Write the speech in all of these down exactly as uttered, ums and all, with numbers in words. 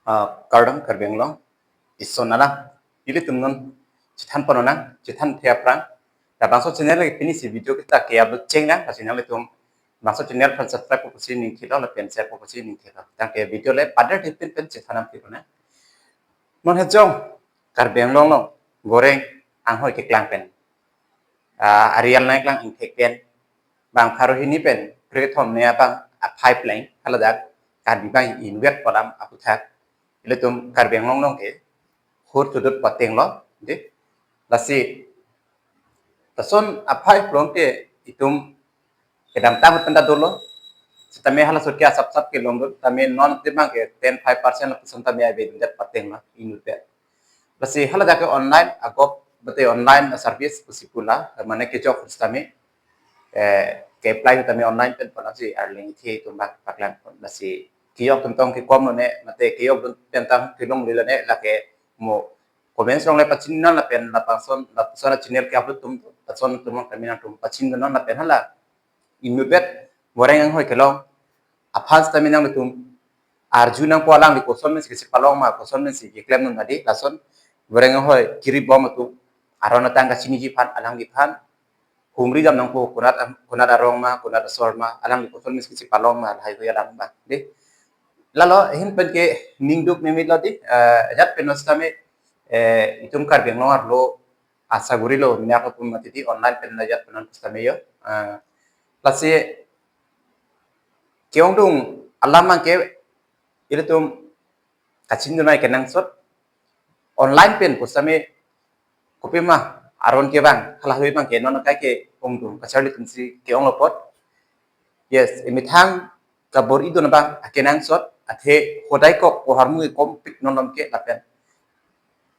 Ah, kardom Karbi Anglong, ison alam, ilitum non chethan pon nang, chethan the aphrang. Labangso channel ke pini si video kita ke upload cheng nang, lasi nanglitum bangso channel aphan subscribe po pusi ning thilo, lapen share po pusi ning thilo. Tangke video le pader thipin pen chethan nang thilo nang. Non hejong Karbi Anglong along boreng anghoi keklang pen, ah, arial nai klang ingthek pen, bang pharo hini pen kre thom ne abang a pipeline haladak Karbi bang inwet polam aputhak ilitum Karbi Anglong along ke hur tudut pateng lo, de. Lasi lason aphai plong ke itum kedamtang pen ta dolo. Sitame halaso ke asap sap ke long dolo. Tame non te bang ke ten five percent lapuson tame ave dundet pateng lo inwet. Lasi haladak ke online agop bate online service pusi pula, mane kejok sitame, eh, ke-apply tame online pen pon, lasi arleng ithe itum bang paklang pon. Lasi kejok atum tong kekom lo ne, mate kejok atum pen tang kelongle lo ne, lake mo comments along le pachin non lapen lapuson, lapuson channel ke upload atum, lapuson atum tame nangtum pachin non lapen hala inutvet boreng anghoi kelong aphan sitame nangtum arju nangpo, alangli koson mensi kachepalong ma, koson mensi keklem non adi, lason boreng anghoi kiri bom atum, aron atang kachiniji aphan, alangliphan humri dam nangpo, konat, konat arong ma, konat asor ma, alangli koson mensi kachepalong ma, lahai hui alam ma, de. Lalo ahin pen ke ningduk mimit lo, de, eh, ajat pen sitame, eh, itum Karbi Anglong arlo asaguri lo, minak lo pun mati, de, online pen ajat pen sitame yo. Eh, lasi ke-ongdung alam bang ke ilitum kachin dunai kenangsot, online pen pusitame kopima aron ke bang, halahui bang ke non akai ke-ongdung kacharli atum si ke-ong lo apot. Yes, emethang kabor-i dun abang akenangsot, athe hodai kok kohormu kompik non lom ke lapen.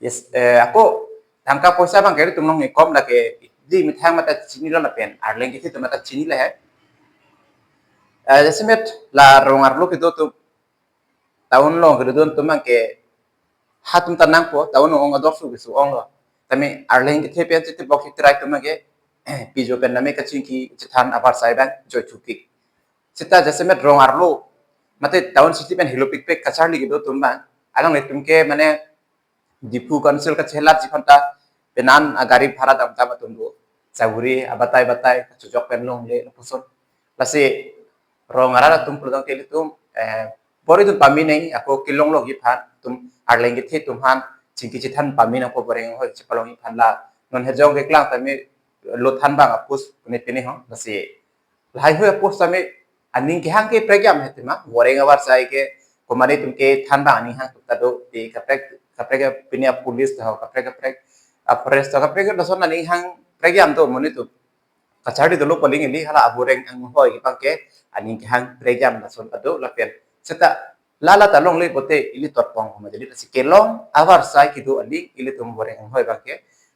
Yes, eh, ako tangka poisa bang ke ilitum along ekom lake, de, methang mata chinilo lapen arleng kethe atum mata chinilo he. Eh, jasemet la rong arlo kedo atum, town along kedo atum bang ke ha atum ta nangpo, town along ong ador su kesu ong lo. Tame arleng kethe pen chetibok si try atum bang ke pijo pen name kachingki chethan abar sai bang joi thuki. Seta jasemet rong arlo mate town city pen helo pikpek kacharli kedo atum bang, alanglitum ke mane Diphu Council kachelatji aphan ta penan agari bhara damdam atum do. Chaguri abatai batai kachojok pen longle lapuson. Lasi rong arat atum pulo tangte ilitum, eh, bor-i dun pame nang, ako kelong longji aphan, itum arleng kethe atum aphan chingki chethan pame nangpo, boreng anghoi chepalongji aphan la. Non hejong keklang tame lo than bang a-post pine pine ho. Lasi lahai hui a-post tame aning kehang ke prekjam he tema, boreng abar sai ke, komane atum kethan bang aning hang atum ta do, de, kaprek kaprek pine a-police ta ho, kaprek kaprek a-forest ta, kaprek lason aning hang prekjam do, monit atum kacharli dolo paling ili, hala aboreng anghoi bang ke aning kehang prekjam lason ta do lapen. Seta lala ta longle pote ili totpong homa jadi, lasi kelong abar sai kedo aling ilitum boreng anghoi bang ke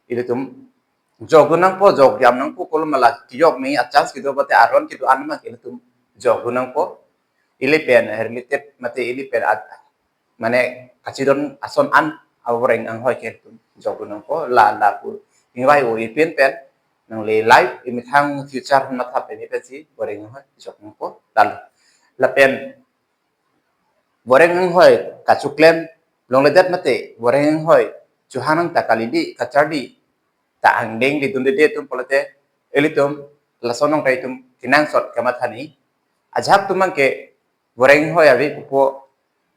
ilitum jok dun nangpo, jok jam nangpo, kolo mala kejok me a-chance kedo pote aron kedo-an ma ke ilitum jok dun nangpo. Ili pen related mate ili pen at, mane kachidon ason an aboreng anghoi ke ilitum jok dun nangpo, la lapu ingvai o ipin pen nangli life, emethang future matha pen pensi boreng anghoi jok nangpo. Lalu lapen boreng anghoi kachoklem longledet mate boreng anghoi chohang nang ta kali, de, kacharli ta angdeng di dun de de atum pulote ilitum lason along ta itum kenangsot kematha ni. Ajahak atum bang ke boreng anghoi ave pupo,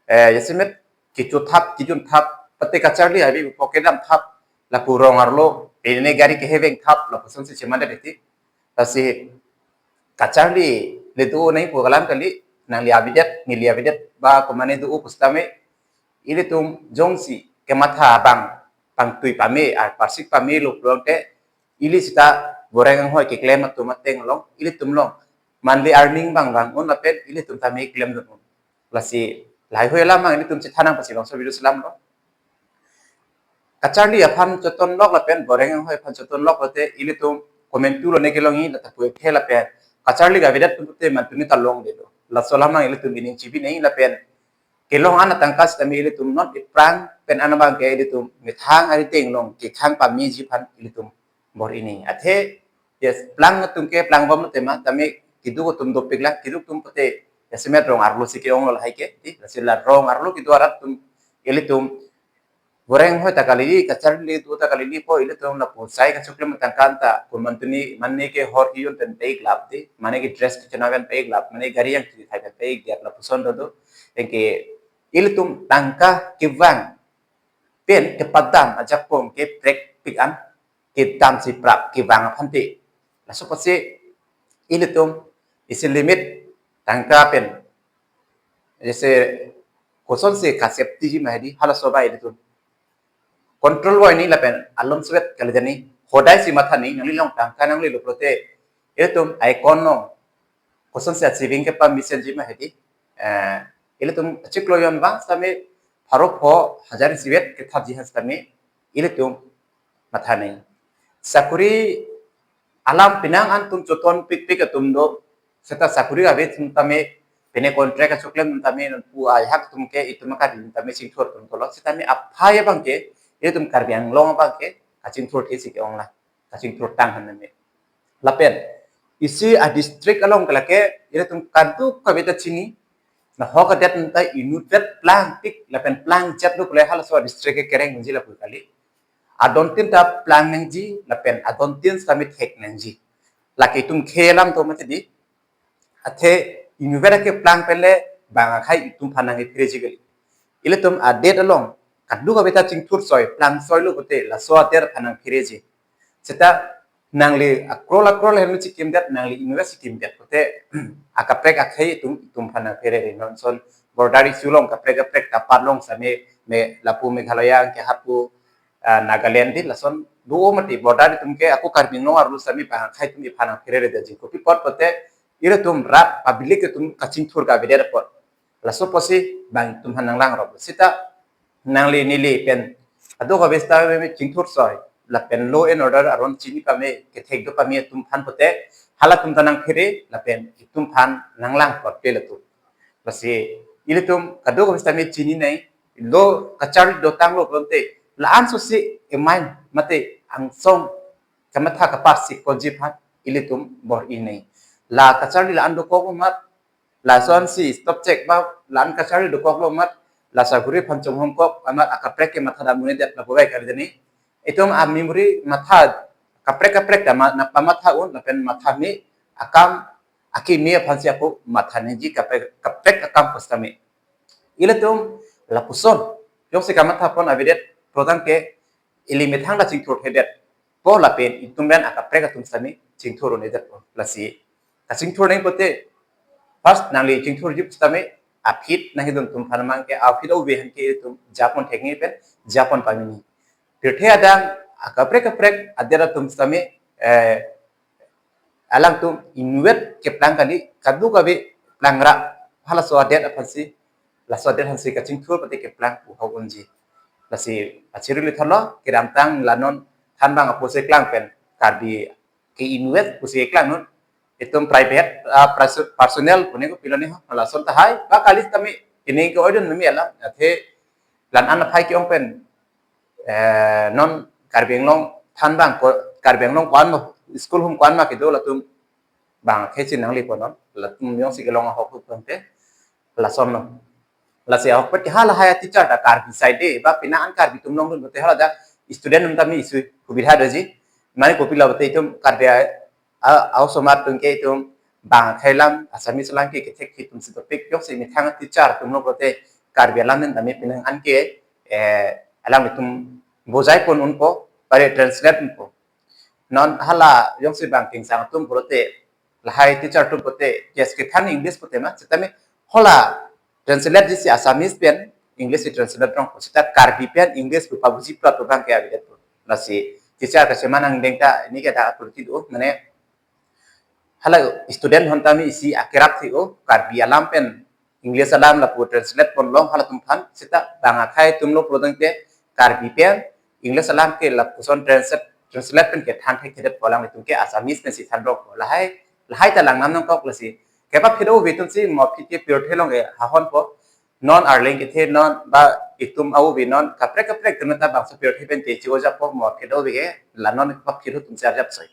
eh, jasemet kecho thap, kejun thap, pate kacharli ave pupo, kedam thap, lapu rong arlo, pine gari keheveng thap, lapuson si chemandet iti. Lasi kacharli le do nai pu kalam kali, nangli avedet, neli avedet ba komane do pusitame, ilitum jongsi kematha bang pangtui pame, ar parsik pame lo pulote, ili seta boreng anghoi keklem atum ateng along, ilitum along monthly earning bang bang un lapen ilitum tame klem dun un. Lasi lahai hui alam bang ilitum chethan nang pasi bangso video selam lo. Kacharli aphan choton lok lapen boreng anghoi aphan choton lok lote ilitum komantu lo ne kelongji, lata pu ekthe lapen kacharli ke avedet atum te mantuni ta longledet lo. Laso alam bang ilitum ining chibi nang lapen kelong an atangka sitame ilitum non iphrang pen an bang ke ilitum methang arideng along kekhang pameji aphan ilitum bor-i nang. Athe, yes, plang atum ke plang bom tema, tame keduk atum dopik lang, keduk atum pote jasemet rong arlo si ke-ong lo lahai ke, de, lasi la rong arlo kedo arat atum Ilitum voreng hoi ta kali, kacharli do ta kali po, ilitum lapu sai kachoklem tangka ta, kun mantuni mane ke hor hiyun pen pe-ik lap di, mane ke dress kechena pen pe-ik lap, mane gari yang kiri thai pen pe-ik dia lapuson do do. Anke ilitum tangka kevang pen kepadam ajakong ke prekpik an kedam si prap kevang aphan te. Laso apotsi ilitum isi limit tangka pen jese kosonsi ka-safety ji ma hedi, halaso abang ilitum control voi ni lapen alom suet kali jani, hodai si matha ni, nangli long tangka nanglelo pulote ilitum ai kono kosonsi a-saving kepa mesen ji ma hedi. Eh, ilitum chiklo jon vang sitame pharo pho hajar isivet kethap ji han sitame ilitum matha nang. Sakuri alam penang an atum choton pikpik atum do, seta sakuri ave atum tame, pine contract achoklem atum tame, non pu ahak atum ke itum akar atum tame chingthur atum tolo, sitame aphai abang ke, ilitum Karbi Anglong abang ke kachingthur thesi ke-ong la, kachingthur tang han name. Lapen isi a-district along ke lake ilitum kadokave ta chini, na ho kadet ta inutvet plangpik lapen plangchet lo pule halaso a-district ke kereng ji lapu kali. Adon tin ta plang nangji lapen adon tin sitame thek nangji. Lake itum khe alam to mati di. Athe inutvet ke plang pen le bang akhai itum aphan nangkephere ji kali. Ilitum adet along kadokave ta chingthur soi, plang soi lo pulote laso adet aphan nangphere ji. Seta nangli a-crore a-crore helmet si kimdet, nangli inutvet si kimdet pulote akaprek akhai itum, itum aphan nangphere ri. Non son border issue along kaprek kaprek ta pat long sitame, me lapu Meghalaya ke hapu, ah, Nagaland di lason do mati border atum ke ako Karbi Anglong arlo sitame bang akhai atum iphan nangphere ri daji. Kopi apot pulote ilitum rat public atum kachingthur kavedet apot. Laso apotsi bang itum aphan nanglang rok. Seta nangli neli pen kadokave sitame chingthur soi lapen law and order aron chini pame, kethek do pame atum aphan pulote halatum ta nangphere lapen itum aphan nanglang apot pe latum. Lasi ilitum kadokave sitame chini nai, lo kacharli dotang lo pulote la-an sosi emain mate angsong kamatha kapar si konji aphan ilitum bor-i nai. La kacharli la-an dokok amat, lason si stop check ba la-an kacharli dokok lo amat, la sakuri aphan chonghong kok amat akaprek ke matha dam un-edet lapu bai kali jani. Itum a-memory matha kaprek kaprek ta ma, na pamatha un lapen matha me akam akimi aphan si ako matha nangji kaprek kaprek akam pusitame. Ilitum lapuson jongsi kamatha pon avedet prodang ke ili methang ta chingthur thedet po lapen itum pen akaprek atum sitame chingthur un-edet po. Lasi kachingthur nang pulote first nangli chingthur ji pusitame aphi nangkedun atum aphan mang ke aphi ove han ke itum japon thekni pen japon pamini. Pirthe adang akaprek kaprek adet atum sitame, eh, alangtum inutvet keplang kali, kadokave plang ra, halaso adet aphan si, laso adet aphan si kachingthur pate keplang pu hau unji. Lasi achiri lithalo kedamtang la non thanbang apose klang pen Karbi ke inutvet pusi klang non, itum private, ah, perso-, personal pune kopilo ni ho, lason tahai ba kali sitame ini ke oidon nami alam, athe la-an aphai ke-ong pen, eh, non Karbi Anglong thanbang ko, Karbi Anglong ko-an ma, school hum ko-an ma kedo latum bang akhai si nangli po non, latum jongsi kelong ahok huk tangte lason lo. Lasi ahokpet ke halahai teacher ta Karbi side de, ba pina an Karbi atum longdun pulote hala ta student atum tame isi subidha doji. Mane kopilo pulote itum Karbi a, a, a-osomar atum ke itum bang akhai alam Assamese alam ke kethek atum si topik jongsi methang teacher atum lo pulote Karbi alam pen tame pina an ke, eh, alam itum bojai pon unpo, pare translate unpo. Non hala jongsi bang tingsang atum pulote, lahai teacher atum pulote, yes, kethan English pulote ma, sitame hala translate jisi Assamese pen English si translate rong, seta Karbi pen English pu pabuji plat pu bang ke avedet pu. Lasi teacher kachema nangdeng ta, ini ke ta authority do, mane hala student hon tame isi akerap si o, Karbi alam pen English alam lapu translate pon long halatum aphan, seta bang akhai atum lo prodang te Karbi pen English alam ke lapuson translate, translate pen kethan thekthedet pu alanglitum ke Assamese pen si than rok. Lahai, lahai ta langnam nangkok lasi. Kepaphi do ove atum si mo aphi ke pirthe along ke hahon po. Non Arleng kethe non ba itum a-ove non kaprek kaprek atum ta bangso pirthe pen te chi oja po mo aphi do ove ke la non kepaphi atum si arjap soi.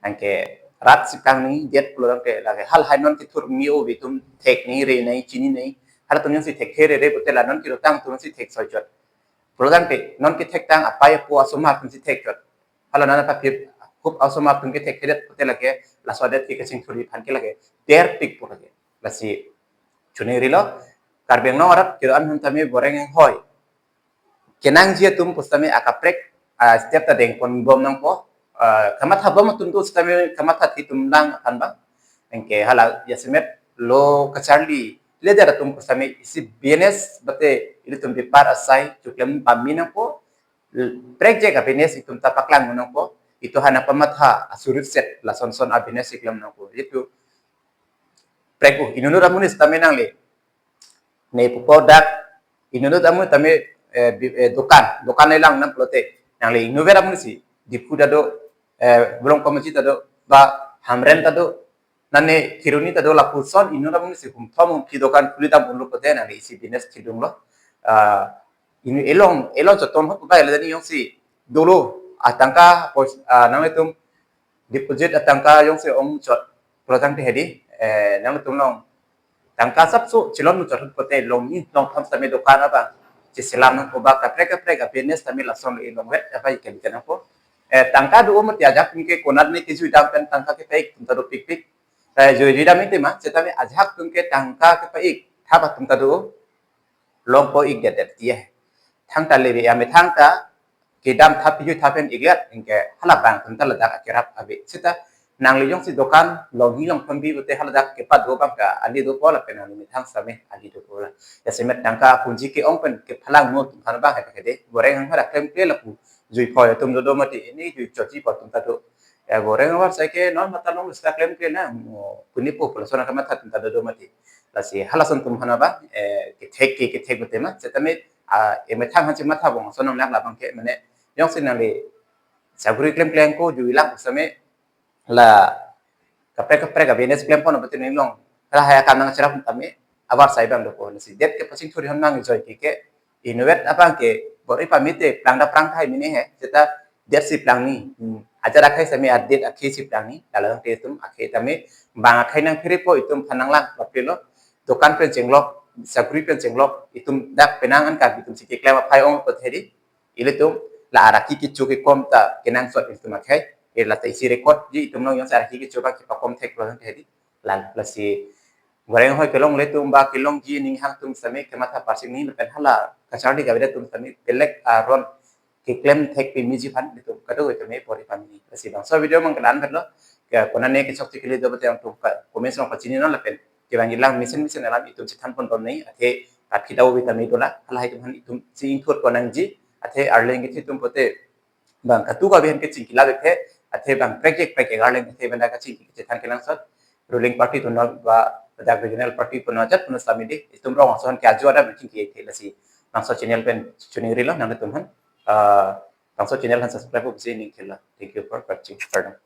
Anke rat si plang nangdet pulo tangte lake halahai non kethur mi ove atum thek nangji, re nangji, chini nangji, Halatum jongsi thekthe rere pute la non kirotang atum si thek soi chot. Pulo tangte non kethek tang apei apo asomar atum si thek chot. Hala nana papip hup asomar atum kethek thedet pute lake laso adet ke kachingthurji aphan ke lake derpik pu lake. Lasi chunirilo, Karbi Anglong arat kedo-an atum tame Boreng Enghoi kenangji atum pusitame akaprek, ah, step ta dengponbom nangpo, ah, kamathabom atum do pusitame kamatha thitum lang aphan bang. Anke hala jasemet lo kacharli leader atum pusitame isi business bate ilitum bepar asai choklem pame nangpo, prekjak a-business itum ta paklang nangpo, itum aphan pamatha asurit set lason son a-business si klem nangpo. Itum prek u inut amonit tame nangli ne pupo dak inut amonit tame, eh, bi-, eh, dukan, dukan lelang nang pulote nangli inutvet amonit si Diphu ta do, eh, Bolong Komaji ta do, ba Hamren ta do, nane Kheroni ta do, lapuson inut amonit si humthom humphli dukan khuli dam unlo pute nangli isi business chedunglo. Ah, inu elong, elong choton hot bai la ni jongsi dolo atangka pos-, ah, nanglitum deposit atangka jongsi ong chot pulo tangte hedi, eh, nangtum long tangka sapso chilon mu chot pute longni longthom tame dukan abang cheselam nangpo ba kaprek kaprek a-business tame lason lo ilongvet abai kali kanangpo. Eh, tangka do mati ajak atum ke konat ne kejui dam pen tangka kepei atum ta dopikpik. Eh, jui jui dam itima setame ajak atum ke tangka kepei thap atum ta do longpo-ik det det tiye. Thangta lebe amethang ta kedam thap piju thap pen iglet anke hala bang atum ta ladak akerap ave. Seta nangli jongsi dukan longni longthom bi pute haladak kepado bang ka ali dopo lapen nangli methang same ali dopo la. Jasemet tangka punji ke-ong pen kephalang mo atum aphan bang hede hede. Boreng Enghoi ra klemkle lapu jui phoi atum dodo mati, ini jui chochi po atum ta do. Ya, Boreng Enghoi sai ke non mata long seta klemkle na, mo, kuni po pulo sona kamatha atum ta dodo mati. Lasi halason atum aphan bang, eh, kethek ke kethek pute ma, setame, ah, emethang aphan chemathabom ason nang lang labang ke, mane, jongsi nangli saguri klemkle ko jui lang same la kaprek kaprek a-business klempon pute neli long lahai akam nangcherap tame avarsai bang dopo. Lasi det ke pachingthur hon nang joi ke ke inutvet abang ke bor-i pamite plang da prang thai mini he, seta det si plangni. Hmm. Ajat akhei same adet akhei si plangni. Dalam ke itum akhei tame bang akhei nangphere po itum aphan nanglang bapilo. Dukan pen chenglok, saguri pen chenglok, itum dak penang an ka itum si keklem aphai ong pute hedi. Ilitum la araki kecho kekom ta kenangsot itum akhei. Ila ta isi record ji itum long jongsi araki kecho bang kepakom thek pulo tangte hedi. Lan lasi Boreng Enghoi kelongle atum ba kelongji aning hang atum same kematha parsing ni lapen hala kacharli kave atum same belek aron keklem thek pemiji aphan itum kadokave tame bor-i pamini. Lasi bangso video mang kelan phenlo, ke konane kechok chikili do pute nangtum ka comments along pachini non lapen kevang ilang mesen mesen alam itum chethan pon pon nei, athe kat kita wi tame dola, halahai atum aphan itum si ingthur pon nangji, athe arleng kethe atum pute bang katu ka bihan kechingki la bethe, athe bang prekjak prekjak arleng athe benda kachingki kachethan kelangsot, ruling party atum non ba dak regional party atum non ajat atum sami di, itum rong ason ke aju ada bichingki athe. Lasi bangso channel pen chuningrilo nangtum aphan. Ah, bangso channel aphan subscribe pusi ning khela. Thank you for watching. Pardon.